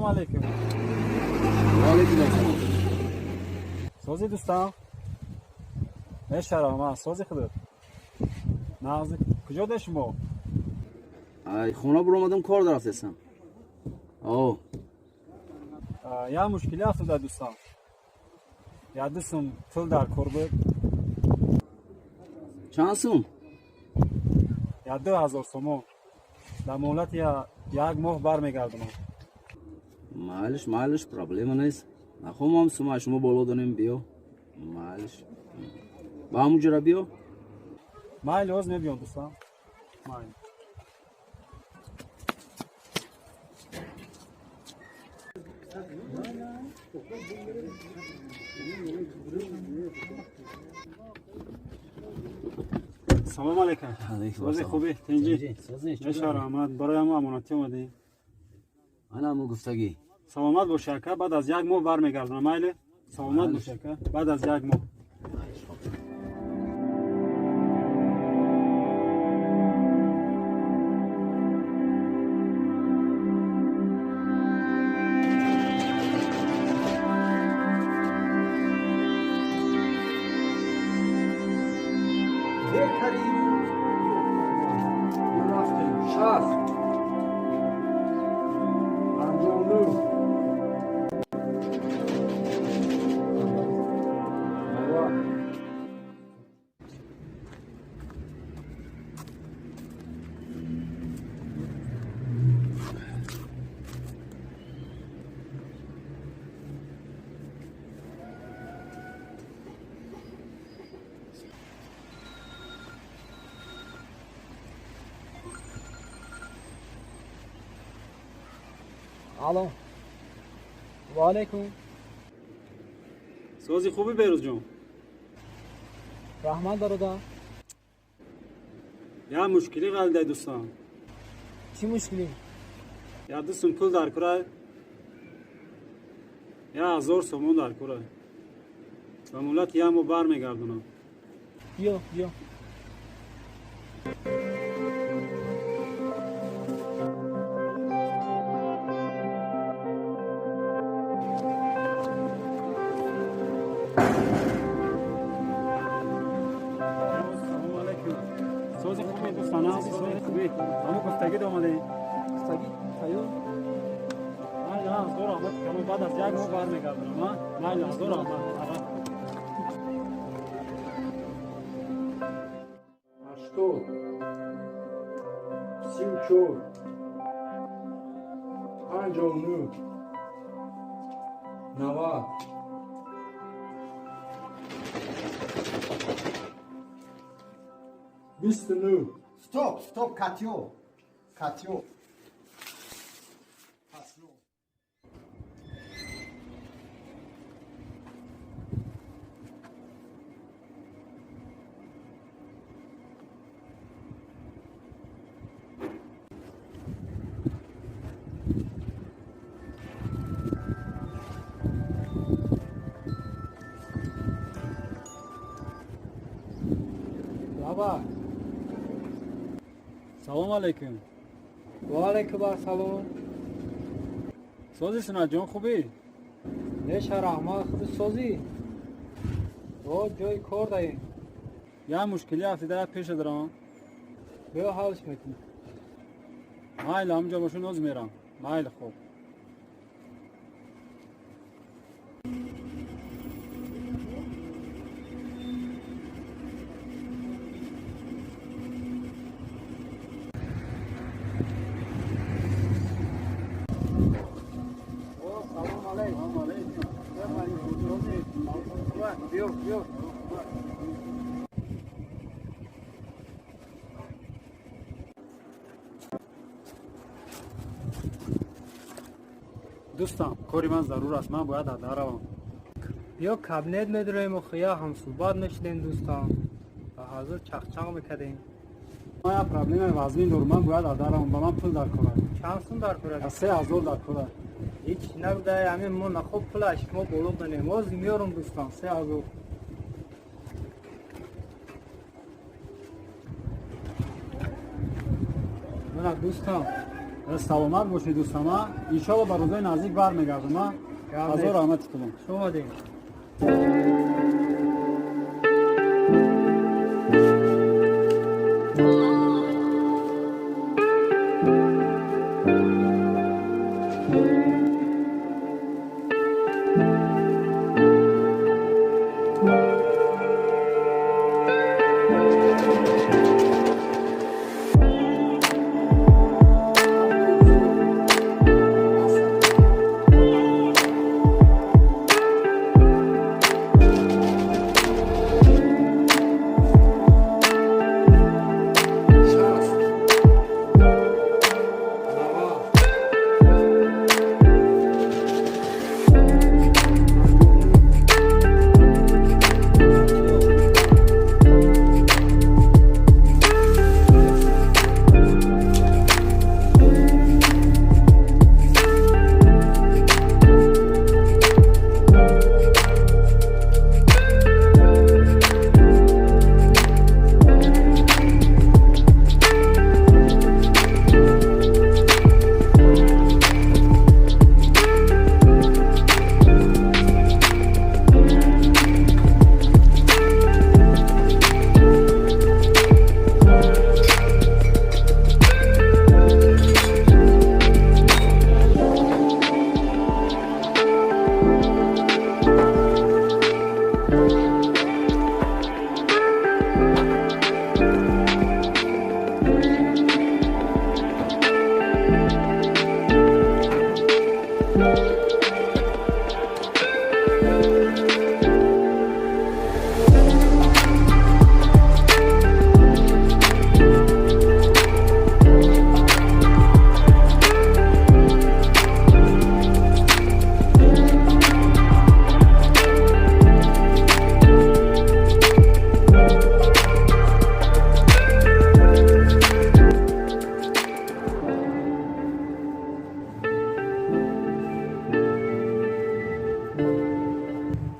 Салом алейкум. Ва алейкум ассалом. Сози, дӯстам? Мешарома, сози худат? Нағз, куҷо де шумо? Ай хона буромадам, кор дарафтесам. О. Як мушкилӣ афтода, дӯстам. Як ду сум пул дар кор буд. Чанд сум? Як 2000 сомон. Дар муҳлати як моҳ бармегардонам. Майлиш, майлиш, проблема нест. Нахомам сума шумо боло донем, биё. Майлиш. Ба ҳамун ҷора биё. Майли, ҳоз мебиём, дӯстам. Майли. Салом алейкум. Сози, хубӣ, тинҷӣ? Меша, раҳмат. Барои ҳамо амонатӣ омадем. Ана ҳамо гуфтагӣ. Саломат бошӣ, ака, баъд аз як моҳ бармегардонам, майли? Саломат бошӣ, ака, баъд аз як моҳ. 60, 59, 90. Алло. Ва алейкум. Сози, хубӣ, Берӯзҷон? Раҳмат, бародар. Як мушкилӣ ғалидай, дӯстам. Чӣ мушкилӣ? Як ду сум пул дар кора, 1000 сомон дар кора. Ба муҳлати як моҳ бармегардонам. Биё, биё. Салому алейкум. Сози, хубӣ, дӯстона? Сози, хубӣ? Ҳамо гуфтагӣ омадем. Гуфтагӣ тайёр? Майли, ҳазор раҳмат калон, баъд аз як моҳ бармегардонам, а? Майли, ҳазор раҳмат. 80, 34, 59, 90. 29. Стоп, стоп, катё. Катё. Пасло. Баба. Салом алейкум. Ва алейкум ассалом. Сози, Сунатҷон, хубӣ? Неша, раҳмат, худи созӣ? О, ҷои кор даем. Як мушкилӣ афтида, пеша дарам. Биё, ҳалш мекунем. Майли, ҳамунҷо бошун, ҳоз мерам. Майли, хуб. О, салом алейкум. Биё, биё. Дӯстам, кори ман зарур аст, ман бояд ада равам. Биё, кабинет медуроем, охия ҳамсӯҳбат мешудем, дӯстам. Ба ҳазур чақчақ мекардем. Ман як проблемаи вазнин дорам, ман бояд ада равам, ба ман пул дар кор аст. Чанд сум дар кор аст? 3000 дар кор аст. Ҳеҷ набуда, ҳамин мо нахоб пулаш мо боло донем. Ҳозир меёрам, дӯстам, 3000. Мана, дӯстам. Саломат бошед дӯстам, иншоалло ба рӯзои наздик бармегардам. Ҳазор раҳмати кунам. Шумо дем.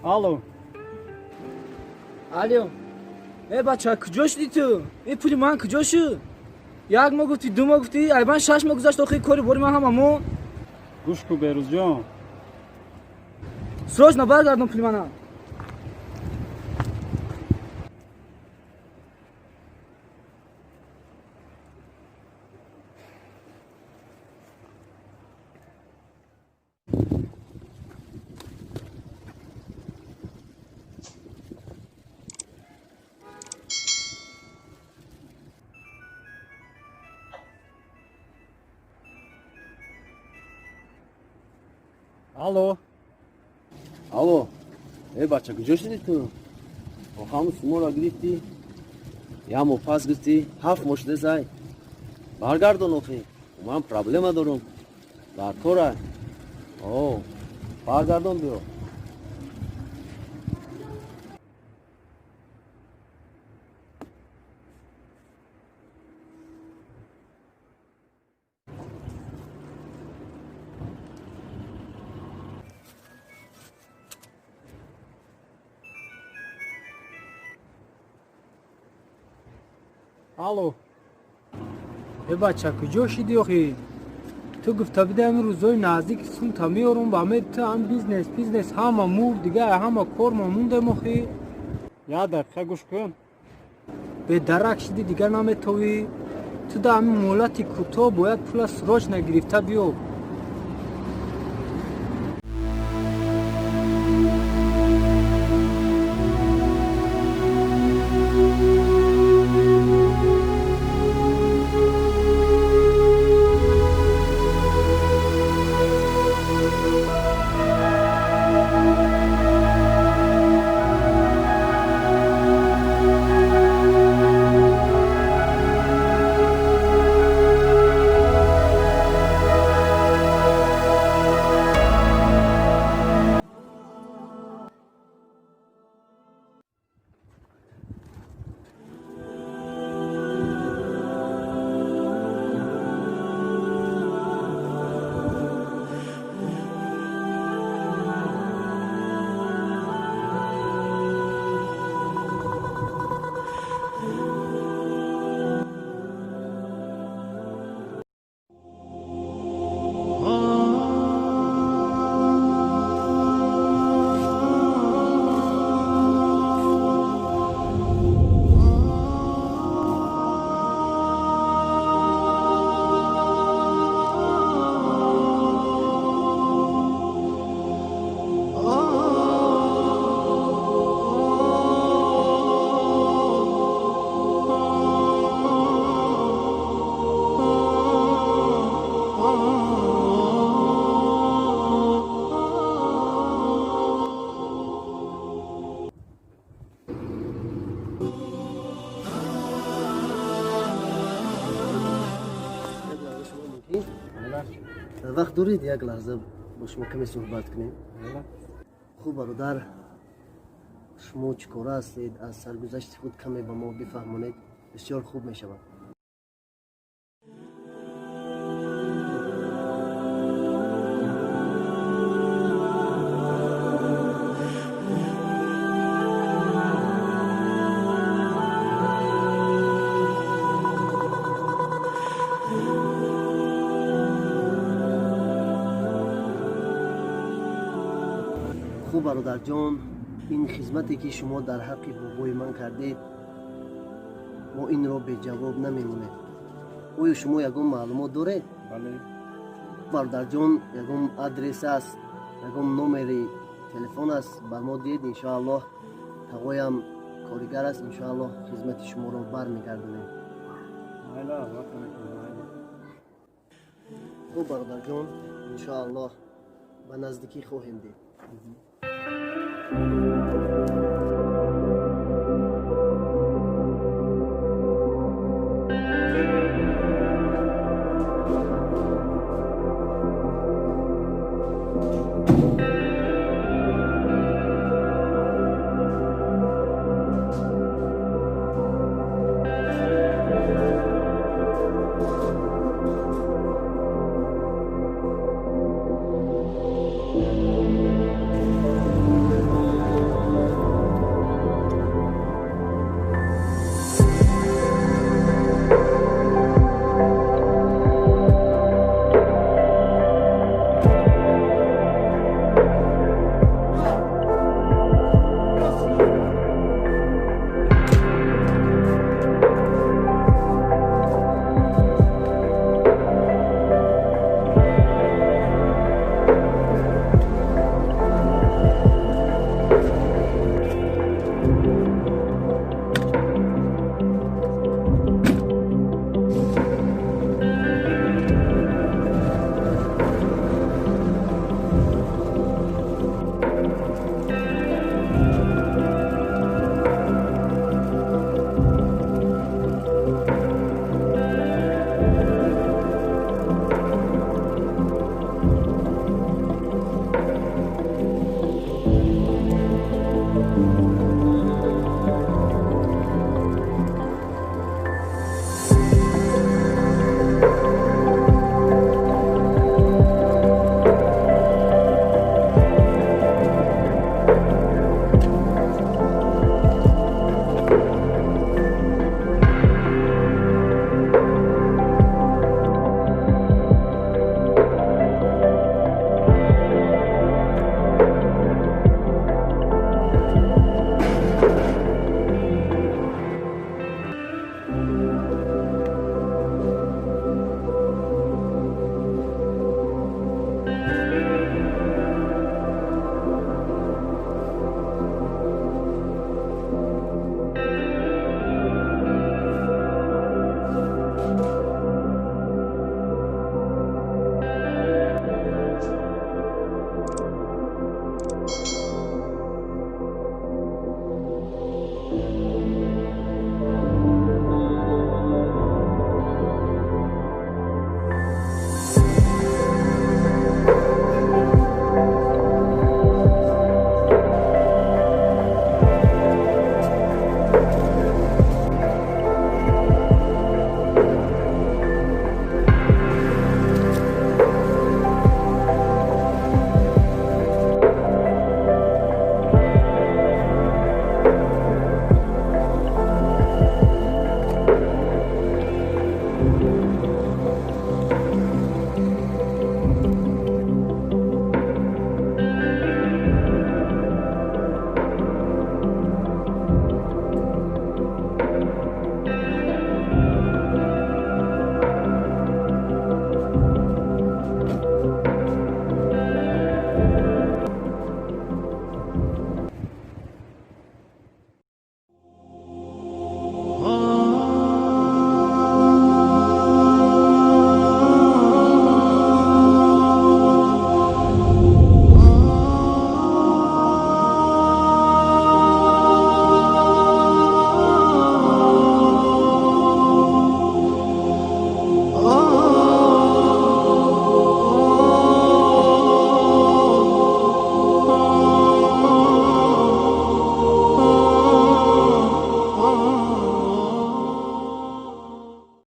Алло. Алло. Э бача, куҷо шудӣ ту? Э пули ман куҷо шуд? Як моҳ гуфтӣ, ду моҳ гуфтӣ, айбан 6 моҳ гузашт, охири кори бори ман ҳама монд. Гӯш ку, Берӯзҷон. Срочно баргардон пули мана. Алло. Алло. Э бача, куҷо шудӣ ту? Охаму суморо гирифтӣ? Як моҳ пас гирифтӣ, 7 моҳ шуда зай. Баргардон охи. Ман проблема дорам. Дар кора. О, баргардон биё. Алло. Э бача, куҷо шудӣ охи? Ту гуфта будӣ ҳамин рӯзои наздик сумта меорум, ба ме ту ҳам бизнес, бизнес ҳама мурд, дига ҳама кор мо мондем охи. Як дақиқа гӯш кун. Бедарак шудӣ, дигар наметовӣ. Ту дар ҳамин муҳлати кӯтоҳ бояд пула срочно гирифта биё. Вақт доред як лаҳза бо шумо каме суҳбат кунем? Хуб бародар, шумо чӣ кора ҳастед? Аз саргузашти худ каме ба мо бифаҳмонед, бисёр хуб мешавад. Хуб бародарҷон, ин хизмате ки шумо дар ҳаққи бобои ман кардед, мо инро беҷавоб намемонем. Оё шумо ягон маълумот доред? Бале. Бародарҷон, ягон адрес аст, ягон номери телефон аст, ба мо диҳед, иншоаллоҳ. Тағоям коригар аст, иншоаллоҳ хизмати шуморо бармегардонем. Хуб бародарҷон, иншоаллоҳ ба наздикӣ хоҳем дид.